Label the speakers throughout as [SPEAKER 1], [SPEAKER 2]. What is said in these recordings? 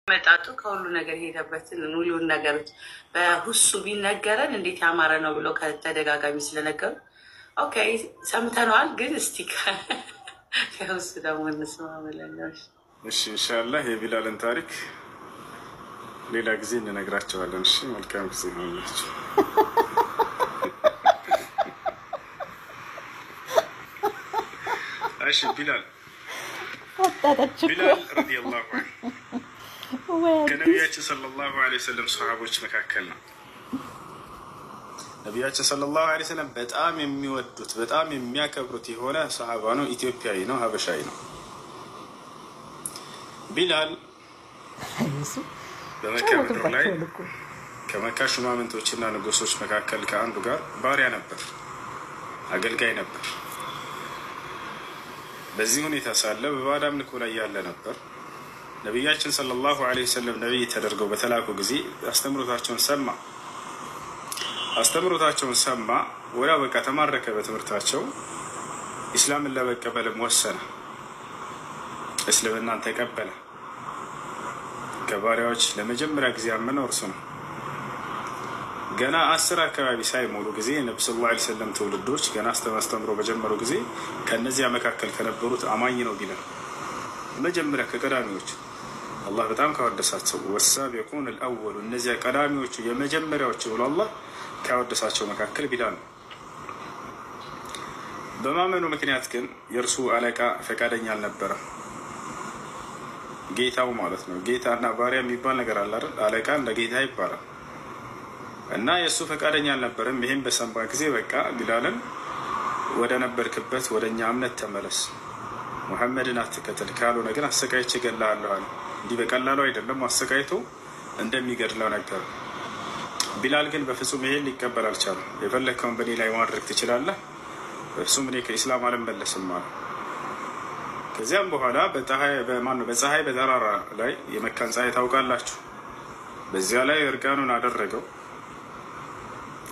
[SPEAKER 1] መጣጡ ከሁሉ ነገር የሄደበትን ሙሉውን ነገሮች በሁሱ ቢነገረን እንዴት ያማረ ነው ብሎ ከተደጋጋሚ ስለነገሩ okay ሰምተነዋል። ግን እስቲ ከሁሱ ደግሞ እንስማ ብለን ነው።
[SPEAKER 2] እሺ ኢንሻአላህ የቢላልን ታሪክ ሌላ ጊዜ እንነግራቸዋለን። እሺ መልካም ጊዜ ይሁንላችሁ። እሺ ቢላል
[SPEAKER 3] ፈጠጠች እኮ።
[SPEAKER 2] ቢላል رضي الله عنه
[SPEAKER 3] ወይ አዲስ
[SPEAKER 2] ከነቢያችን صلى الله عليه وسلم ሰሃቦች መካከል ነው። ነቢያችን صلى الله عليه وسلم በጣም የሚወዱት በጣም የሚያከብሩት የሆነ ሰሃባ ነው። ኢትዮጵያዊ ነው፣ ሀበሻዊ ነው። ቢላል
[SPEAKER 3] እሱ
[SPEAKER 2] በመካ ምድር ላይ
[SPEAKER 3] ጫወቱባቸዋል እኮ።
[SPEAKER 2] ከመካ ሹማምንቶችና ንጉሶች መካከል ከአንዱ ጋር ባሪያ ነበር፣ አገልጋይ ነበር። በዚህ ሁኔታ ሳለ በባዕድ አምልኮ ላይ ያለ ነበር። ነቢያችን ሰለላሁ ዐለይሂ ወሰለም ነቢይ ተደርገው በተላኩ ጊዜ አስተምሮታቸውን ሰማ። አስተምሮታቸውን ሰማ። ወዲያው በቃ ተማረከ በትምህርታቸው። ኢስላምን ለመቀበልም ወሰነ። እስልምናን ተቀበለ። ከባሪያዎች ለመጀመሪያ ጊዜ ያመነው እርሱ ነው። ገና 10 አካባቢ ሳይሞሉ ጊዜ ነቢ صلى الله عليه وسلم ትውልዶች ገና አስተምሮ በጀመሩ ጊዜ ከእነዚያ መካከል ከነበሩት አማኝ ነው ቢላል መጀመሪያ ከቀዳሚዎች አላህ በጣም ካወደሳቸው والسابقون الأولون እነዚያ ቀዳሚዎቹ የመጀመሪያዎቹ ብሎ አላህ ካወደሳቸው መካከል ቢላል ነው። በማመኑ ምክንያት ግን የእርሱ አለቃ ፈቃደኛ አልነበረም። ጌታው ማለት ነው። ጌታና ባሪያ የሚባል ነገር አለ አይደል? አለቃ እንደ ጌታ ይባላል። እና የእሱ ፈቃደኛ አልነበረም። ይህም በሰማ ጊዜ በቃ ቢላልን ወደ ነበርክበት ወደ እኛ እምነት ተመለስ፣ ሙሐመድን አትከተል፣ ካልሆነ ግን አሰቃይቼ እገድልሃለሁ አለ። እንዲህ በቀላሉ አይደለም፣ አሰቃይቶ እንደሚገድለው ነገር። ቢላል ግን በፍጹም ይሄን ሊቀበል አልቻለም። የፈለግከውን በእኔ ላይ ማድረግ ትችላለህ፣ በፍጹም እኔ ከኢስላም አልመለስም አለ። ከዚያም በኋላ በማነው በፀሐይ በተራራ ላይ የመካን ፀሐይ ታውቃላችሁ፣ በዚያ ላይ እርቃኑን አደረገው።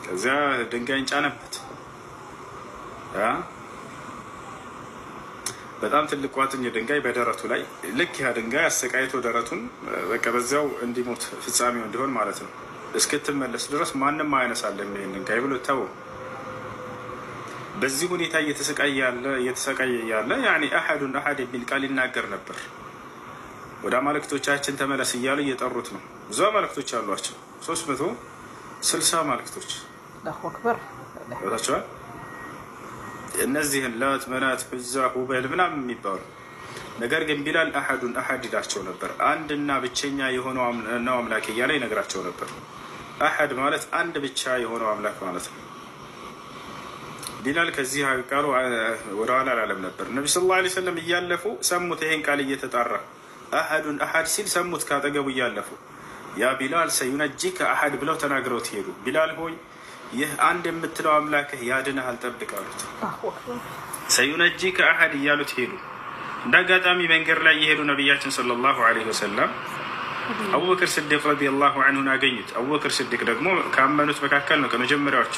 [SPEAKER 2] ከዚያ ድንጋይን ጫነበት። በጣም ትልቅ ቋጥኝ ድንጋይ በደረቱ ላይ ልክ ያ ድንጋይ አሰቃይቶ ደረቱን በቃ በዚያው እንዲሞት ፍጻሜው እንዲሆን ማለት ነው። እስክትመለስ ድረስ ማንም አያነሳልህም ይሄን ድንጋይ ብሎ ተው። በዚህ ሁኔታ እየተሰቃየ ያለ ያኔ አሐዱን አሐድ የሚል ቃል ይናገር ነበር። ወደ አማልክቶቻችን ተመለስ እያሉ እየጠሩት ነው። ብዙ አማልክቶች አሏቸው፣ 360 አማልክቶች።
[SPEAKER 3] አላሁ አክበር።
[SPEAKER 2] ታቸዋል። እነዚህን ላት፣ መናት፣ ዑዛ፣ ሁበል ምናምን የሚባሉ ነገር ግን ቢላል አሐዱን አሐድ ይላቸው ነበር። አንድና ብቸኛ የሆነው ነው አምላክ እያለ ይነግራቸው ነበር። አሐድ ማለት አንድ ብቻ የሆነው አምላክ ማለት ነው። ቢላል ከዚህ ቃሉ ወደኋላ አላለም ነበር። ነቢ صلى الله عليه وسلم እያለፉ ሰሙት። ይሄን ቃል እየተጣራ أحد أحد ሲል ሰሙት። ካጠገቡ እያለፉ يا بلال سينجيك أحد ብለው ተናግረውት ሄዱ። ቢላል ሆይ ይህ አንድ የምትለው አምላክህ ያድንሃል፣ ጠብቅ አሉት። سينجيك أحد እያሉት ሄዱ። እንደ አጋጣሚ መንገድ ላይ የሄዱ ነቢያችን صلى الله عليه وسلم አቡበክር ስዲቅ رضي الله عنه ን አገኙት። አቡበክር ስዲቅ ደግሞ ካመኑት መካከል ነው፣ ከመጀመሪያዎቹ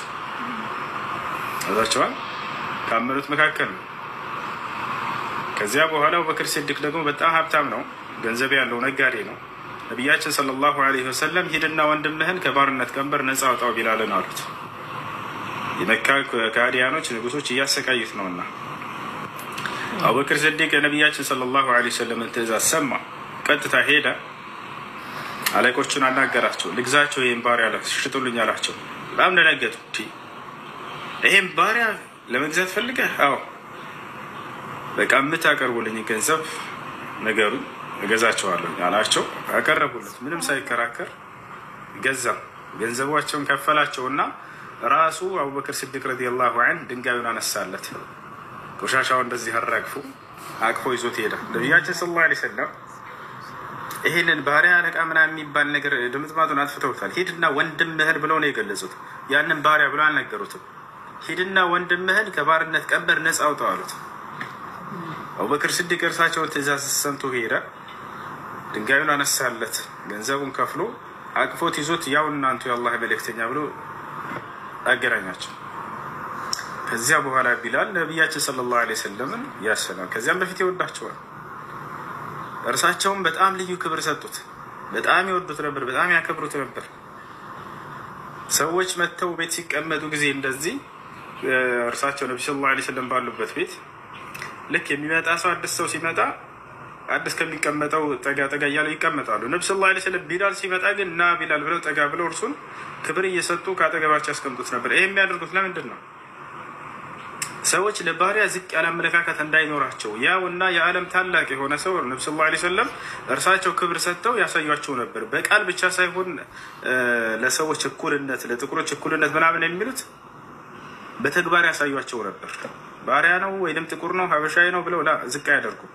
[SPEAKER 2] አዛቸዋል ካመኑት መካከል ነው። ከዚያ በኋላ አቡበክር ስዲቅ ደግሞ በጣም ሀብታም ነው፣ ገንዘብ ያለው ነጋዴ ነው። ነቢያችን صلى الله عليه وسلم ሂድና ወንድምህን ከባርነት ቀንበር ነፃ አውጣው ቢላልን አሉት። የመካ ከሃዲያኖች ንጉሶች እያሰቃዩት ነውና አቡበክር ስዲቅ የነቢያችን صلى الله عليه وسلم ን ትእዛዝ ሰማ። ቀጥታ ሄደ፣ አለቆቹን አናገራቸው። ልግዛቸው ይህን ባሪያ ሽጡልኝ አላቸው። በጣም ደነገጡ። ይህም ባሪያ ለመግዛት ፈልገህ? አዎ፣ በቃ የምታቀርቡልኝ ገንዘብ ነገሩ እገዛቸዋለሁ አላቸው። አቀረቡለት። ምንም ሳይከራከር ገዛ። ገንዘቧቸውን ከፈላቸውና ራሱ አቡበክር ስዲቅ ረዲየላሁ ዐንሁ ድንጋዩን አነሳለት። ቆሻሻውን እንደዚህ አራግፎ አቅፎ ይዞት ሄደ። ነቢያችን ሰለላሁ ዐለይሂ ወሰለም ይሄንን ባሪያ አለቃ ምናምን የሚባል ነገር ድምጥማጡን አጥፍተውታል። ሂድና ወንድምህን ብለው ነው የገለጹት። ያንን ባሪያ ብለው አልነገሩትም። ሂድና ወንድምህን ከባርነት ቀንበር ነፃ አውጣው አሉት። አቡበክር ስዲቅ እርሳቸውን ትእዛዝ ሰምቶ ሄደ። ድንጋዩን አነሳለት፣ ገንዘቡን ከፍሎ አቅፎት ይዞት ያው እናንቱ የአላህ መልእክተኛ ብሎ አገናኛቸው። ከዚያ በኋላ ቢላል ነቢያችን صلى الله عليه وسلم ን ያሰላም ከዚያም በፊት ይወዳቸዋል። እርሳቸውም በጣም ልዩ ክብር ሰጡት። በጣም ይወዱት ነበር። በጣም ያከብሩት ነበር። ሰዎች መጥተው ቤት ሲቀመጡ ጊዜ እንደዚህ እርሳቸው ነቢ صلى الله عليه وسلم ባሉበት ቤት ልክ የሚመጣ ሰው አዲስ ሰው ሲመጣ አዲስ ከሚቀመጠው ጠጋ ጠጋ እያሉ ይቀመጣሉ። ነቢ صلى الله عليه وسلم ቢላል ሲመጣ ግን ና ቢላል ብለው ጠጋ ብለው እርሱን ክብር እየሰጡ ከአጠገባቸው ያስቀምጡት ነበር። ይሄ የሚያደርጉት ለምንድን ነው? ሰዎች ለባሪያ ዝቅ ያለ አመለካከት እንዳይኖራቸው ያውና የዓለም ታላቅ የሆነ ሰው ነቢ صلى الله عليه وسلم እርሳቸው ክብር ሰጥተው ያሳዩቸው ነበር። በቃል ብቻ ሳይሆን ለሰዎች እኩልነት፣ ለጥቁሮች እኩልነት ምናምን የሚሉት በተግባር ያሳዩቸው ነበር። ባሪያ ነው ወይንም ጥቁር ነው ሀበሻዊ ነው ብለው ዝቅ አያደርጉም።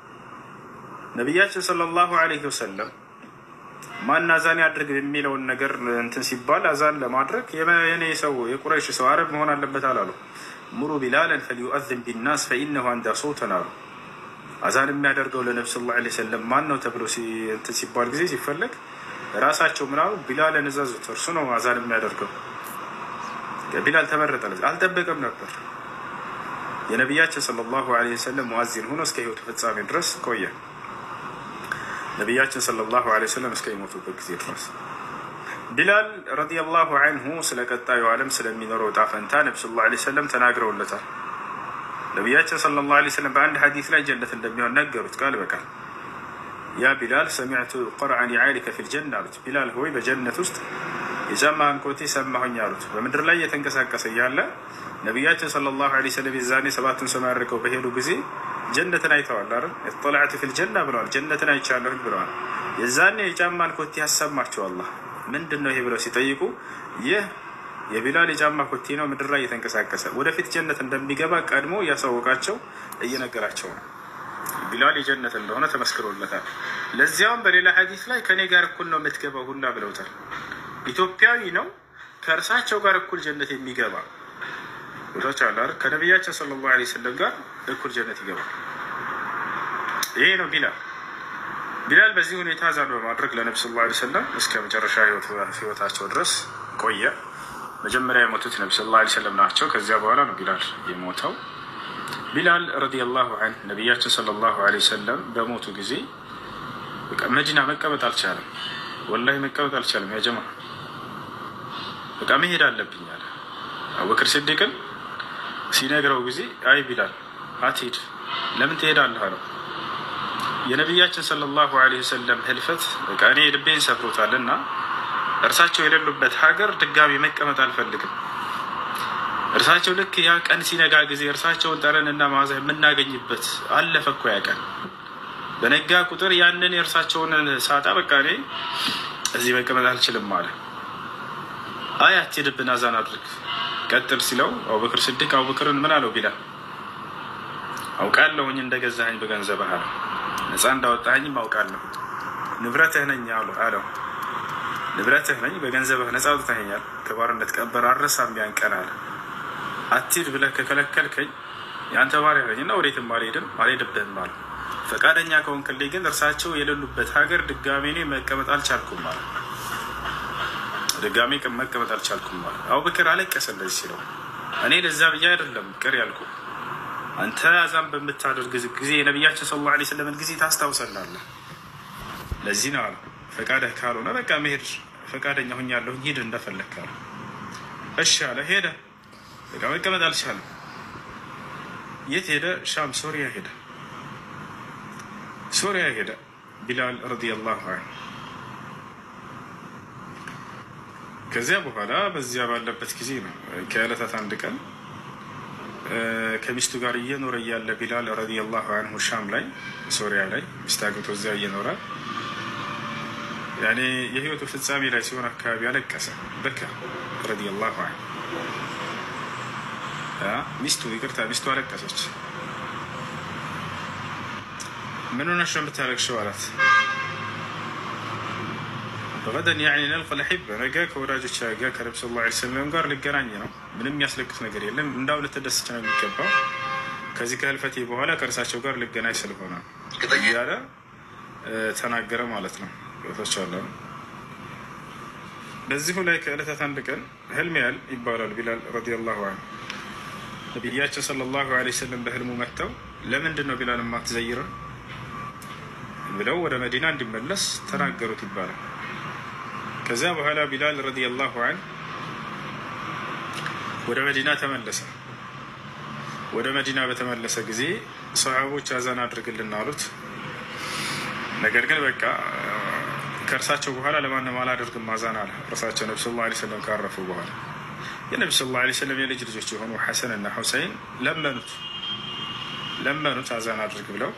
[SPEAKER 2] ነቢያችን صلى الله عليه وسلم ማን አዛን ያድርግ የሚለውን ነገር እንትን ሲባል አዛን ለማድረግ የኔ ሰው የቁረይሽ ሰው አረብ መሆን አለበት አላሉ። مروا بلالا فليؤذن بالناس فإنه أندى صوتا አሉ። አዛን የሚያደርገው ለነቢ صلى الله عليه وسلم ማን ነው ተብሎ እንትን ሲባል ጊዜ ሲፈለግ ራሳቸው ምናሉ ቢላልን እዘዙት፣ እርሱ ነው አዛን የሚያደርገው። ቢላል ተመረጠ። አልጠበቀም ነበር። የነቢያችን صلى الله عليه وسلم ሙአዚን ሆኖ እስከ ህይወቱ ፍጻሜ ድረስ ቆየ። ነቢያችን صلى الله عليه وسلم እስከ የሞቱበት ጊዜ ድረስ ቢላል رضي الله عنه ስለ ቀጣዩ ዓለም ስለሚኖረው ዕጣ ፈንታ ነቢ صلى الله عليه وسلم ተናግረውለታል። ነቢያችን صلى الله عليه وسلم በአንድ ሐዲስ ላይ ጀነት እንደሚሆን ነገሩት ቃል በቃል። يا بلال سمعت قرع نعالك في الجنة አሉት። ቢላል ሆይ በጀነት ውስጥ የጫማህን ኮቴ ሰማሁኝ አሉት። በምድር ላይ እየተንቀሳቀሰ እያለ ነቢያችን صلى الله عليه وسلم የዛኔ ሰባቱን ሰማይ አድርገው በሄዱ ጊዜ ጀነትን አይተዋል አይደል? اطلعت في الجنة ብለዋል። ጀነትን አይቻለሁኝ ብለዋል። የዛኔ የጫማን ኮቴ ያሰማቸው አላህ ምንድን ነው ይሄ ብለው ሲጠይቁ ይህ የቢላል የጫማ ኮቴ ነው፣ ምድር ላይ እየተንቀሳቀሰ ወደፊት ጀነት እንደሚገባ ቀድሞ እያሳወቃቸው እየነገራቸው ነው። ቢላል የጀነት እንደሆነ ተመስክሮለታል። ለዚያውም በሌላ ሐዲስ ላይ ከኔ ጋር እኩል ነው የምትገባው ሁላ ብለውታል። ኢትዮጵያዊ ነው፣ ከእርሳቸው ጋር እኩል ጀነት የሚገባ ቦታች አለ። ከነቢያችን صلى الله عليه وسلم ጋር እኩል ጀነት ይገባል። ይሄ ነው ቢላል። ቢላል በዚህ ሁኔታ አዛን በማድረግ ለነቢ صلى الله عليه وسلم እስከ መጨረሻ ህይወታቸው ድረስ ቆየ። መጀመሪያ የሞቱት ነቢ صلى الله عليه وسلم ናቸው። ከዚያ በኋላ ነው ቢላል የሞተው። ቢላል رضي الله عنه ነቢያችን صلى الله عليه وسلم በሞቱ ጊዜ መዲና መቀመጥ አልቻለም። والله መቀመጥ አልቻለም። يا جماعة በቃ መሄድ አለብኝ አለ። አቡበክር ሲዲቅን ሲነግረው ጊዜ አይ ቢላል አትሂድ፣ ለምን ትሄዳለህ አለው። የነቢያችን صلى الله عليه وسلم ህልፈት በቃ እኔ ልቤን ሰብሮታል እና እርሳቸው የሌሉበት ሀገር ድጋሚ መቀመጥ አልፈልግም። እርሳቸው ልክ ያ ቀን ሲነጋ ጊዜ እርሳቸውን ጠረንና መዓዛ የምናገኝበት አለፈ እኮ ያ ቀን። በነጋ ቁጥር ያንን የእርሳቸውን ሳጣ በቃ እኔ እዚህ መቀመጥ አልችልም አለ። አይ አትሄድብን፣ አዛን አድርግ ቀጥል ሲለው አቡበክር ስዲቅ አቡበክርን ምን አለው? ቢላል አውቃለሁኝ እንደገዛኸኝ በገንዘብህ አለው። ነፃ እንዳወጣኸኝም አውቃለሁ። ንብረትህ ነኝ አለው። ንብረትህ ነኝ፣ በገንዘብህ ነፃ አውጥተኸኛል። ከባርነት ቀንበር አልረሳም ያን ቀን አለ። አትሂድ ብለህ ከከለከልከኝ የአንተ ባሪያ ነኝ እና ወዴትም አልሄድም አልሄድብህም አለ። ፈቃደኛ ከሆንክልኝ ግን እርሳቸው የሌሉበት ሀገር ድጋሜ እኔ መቀመጥ አልቻልኩም አለ። ድጋሜ መቀመጥ አልቻልኩም አለ። አቡበክር አለቀሰ እንደዚህ ሲለው፣ እኔ ለዛ ብዬ አይደለም ቅር ያልኩ፣ አንተ አዛን በምታደርግ ጊዜ የነቢያችን ሰለላሁ ዐለይሂ ወሰለም ጊዜ ታስታውሰናለህ። ለዚህ ነው አለ። ፈቃደህ ካልሆነ በቃ መሄድ ፈቃደኛ ሁኛለሁኝ፣ ሂድ እንደፈለግህ አለ። እሺ አለ። ሄደ። በቃ መቀመጥ አልቻለም። የት ሄደ? ሻም ሶሪያ ሄደ። ሶሪያ ሄደ ቢላል ረዲየላሁ ዐንሁ። ከዚያ በኋላ በዚያ ባለበት ጊዜ ነው ከዕለታት አንድ ቀን ከሚስቱ ጋር እየኖረ እያለ ቢላል رضي الله عنه ሻም ላይ ሶሪያ ላይ ሚስት አግብቶ እዚያ እየኖረ ያኔ የህይወቱ ፍጻሜ ላይ ሲሆን አካባቢ አለቀሰ። بكى رضي الله عنه። ሚስቱ ይቅርታ፣ ሚስቱ አለቀሰች። ምን ሆነሽ ነው የምታለቅሽው አላት። غدا يعني نلقى الأحبة ነገ ከወዳጆች ጋር ከነቢ صلى الله عليه وسلم ጋር ልገናኝ ነው። ምንም የሚያስለቅስ ነገር የለም። እንዳው ልትደሰች ነው የሚገባው። ከዚህ ከህልፈቴ በኋላ ከእርሳቸው ጋር ልገናኝ ስለሆነ እያለ ተናገረ ማለት ነው። ቶቻለ በዚሁ ላይ ከዕለታት አንድ ቀን ህልም ያል ይባላል ቢላል رضي الله عنه። ነቢያችን صلى الله عليه وسلم በህልሙ መጥተው ለምንድን ነው ቢላል የማትዘይረን ብለው ወደ መዲና እንዲመለስ ተናገሩት ይባላል። ከዚያ በኋላ ቢላል رضي الله عنه ወደ መዲና ተመለሰ። ወደ መዲና በተመለሰ ጊዜ ሰሃቦች አዛን አድርግልን አሉት። ነገር ግን በቃ ከእርሳቸው በኋላ ለማንም አላደርግም አዛን አለ። እርሳቸው ነቢ صلى الله عليه وسلم ካረፉ በኋላ የነቢ صلى الله عليه وسلم የልጅ ልጆች የሆኑ ሐሰን እና ሁሰይን ለመኑት ለመኑት አዛን አድርግ ብለው።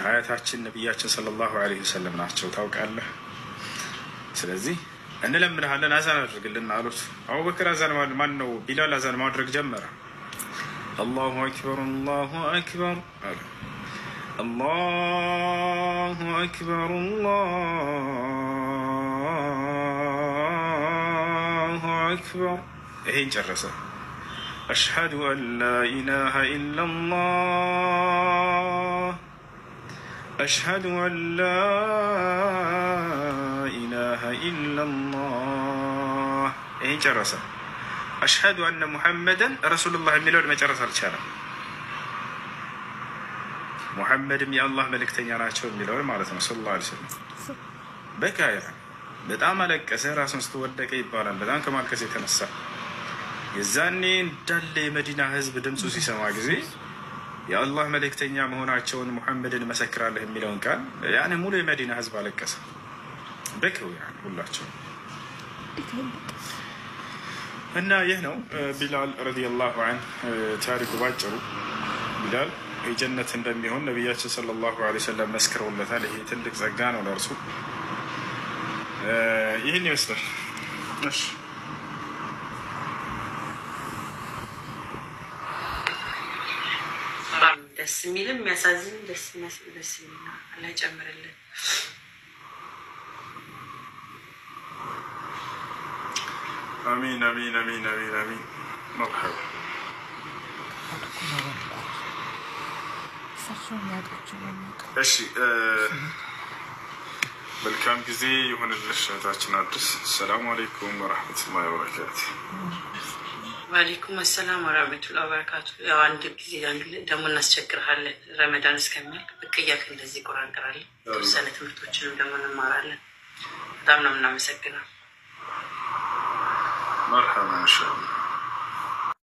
[SPEAKER 2] አያታችን ነቢያችን صلى الله عليه وسلم ናቸው ታውቃለህ። ስለዚህ እንለምንሃለን አዛን አድርግልን አሉት። አቡበክር አዛን ማን ነው ቢላል አዛን ማድረግ ጀመረ። الله أكبر الله أكبر አለ። الله أكبر الله أكبر። ይሄን ጨረሰ። أشهد أن لا إله إلا الله أشهد أن لا إله إلا الله። ይህን ጨረሰ። أشهد أن محمدا رسول الله የሚለውን መጨረስ አልቻለም። ሙሐመድም የአላህ መልእክተኛ ናቸው የሚለውን ማለት ነው። صلى الله عليه وسلم በቃ በጣም አለቀሰ። ራሱን ስትወደቀ ይባላል። በጣም ከማልቀስ የተነሳ የዛኔ እንዳለ የመዲና ህዝብ ድምፁ ሲሰማ ጊዜ የአላህ መልእክተኛ መሆናቸውን ሙሐመድን መሰክራለህ የሚለውን ቃል ያኔ ሙሉ የመዲና ህዝብ አለቀሰ። በክው ያኔ ሁላቸው እና ይህ ነው ቢላል ረዲየላሁ ዐንሁ ታሪኩ ባጭሩ። ቢላል የጀነት እንደሚሆን ነቢያችን ሰለላሁ ዐለይሂ ወሰለም መስክረውለታል። ይሄ ትልቅ ጸጋ ነው ለእርሱ። ይህን ይመስላል። እሺ
[SPEAKER 1] ደስ የሚልም የሚያሳዝን ደስ ደስ የሚል ነው። አላህ ይጨምርልን።
[SPEAKER 2] አሚን አሚን አሚን አሚን አሚን። መርሐባ። እሺ መልካም ጊዜ ይሁንልሽ እህታችን አዲስ። ሰላሙ አለይኩም ወረሕመቱላሂ ወበረካቱ።
[SPEAKER 1] ወአለይኩም አሰላም ወራህመቱላሂ ወበረካቱ። ያው አንድ ጊዜ ደግሞ እናስቸግርሃለን። ረመዳን እስከሚያልቅ ብቅ እያልክ እንደዚህ ቁርአን እንቀራለን። የተወሰነ ትምህርቶችንም ደግሞ እንማራለን። በጣም ነው የምናመሰግነው።
[SPEAKER 2] መርሐባ ኢንሻአላህ።